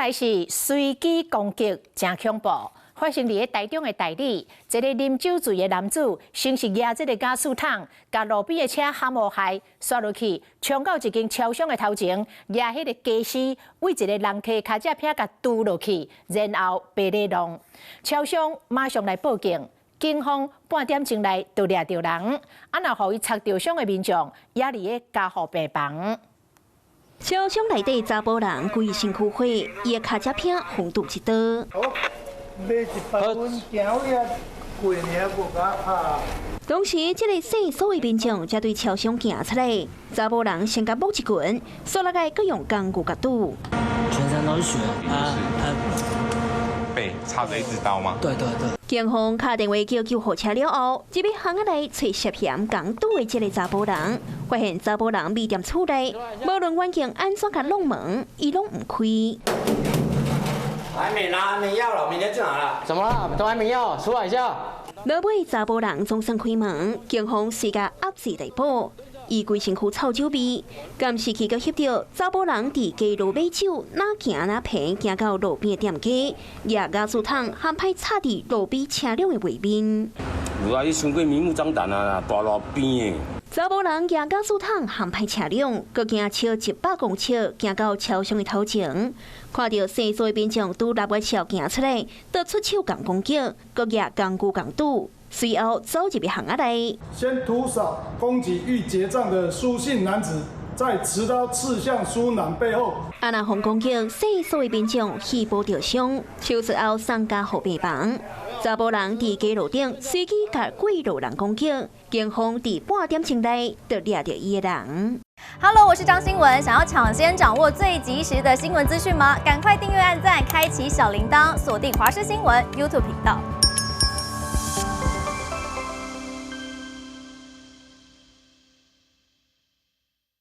來是隨機攻擊，誠恐怖。發生佇咧台中的大里，一个啉酒醉的男子，先是舉這个瓦斯桶，共路邊的車撼烏害，煞落去衝到一間超商的頭前，舉彼个家私，對一个人客跤脊片共拄落去，然後爬咧弄。超商馬上來報警，警方半點鐘內就掠著人，啊若予伊插著傷的民眾，也佇咧加護病房。超商內底查埔人規身軀血，伊的跤脊片予人拄一刀。買100蚊，行位啊，過年無共拍。當時，這个姓蘇的民眾才對超商行出來，查埔人先共摸一拳，煞落來閣用工具共拄。全身都是血啊！被插著一支刀嗎？對對對。警方敲電話叫救護車了後，入去巷仔內揣涉嫌共拄的這个查埔人，發現查埔人覕佇厝內，無論員警按怎共弄門，伊攏毋開。還沒拿，還沒要了，明天就拿了。怎麼了？都還沒要，出來一下。落尾查埔人總算開門，警方隨共押入逮捕。伊規身軀臭酒味，監視器閣翕著查埔人佇街路買酒，哪行哪爬，行到路邊店家，舉瓦斯桶夯歹插佇路邊車輛的外面。有啊，你傷過明目張膽啊，大路邊的。查埔人舉瓦斯桶陷歹車輛，閣行超100公尺，行到超商的頭前，看著姓蘇的民眾拄六月橋行出來，就出手共攻擊，閣舉工具共拄，隨後走入去巷仔內。先徒手攻擊欲結賬的蘇姓男子，再持刀刺向蘇男背後。啊若予攻擊，姓蘇的民眾肺部著傷，手術後送加護病房。查埔人佇街路頂隨機共過路人攻擊，警方佇半點鐘內就掠著伊的人。 Hello，我是張新文，想要搶先掌握最及時的新聞資訊嗎？趕快訂閱、按讚、開啟小鈴鐺，鎖定華視新聞 YouTube 頻道。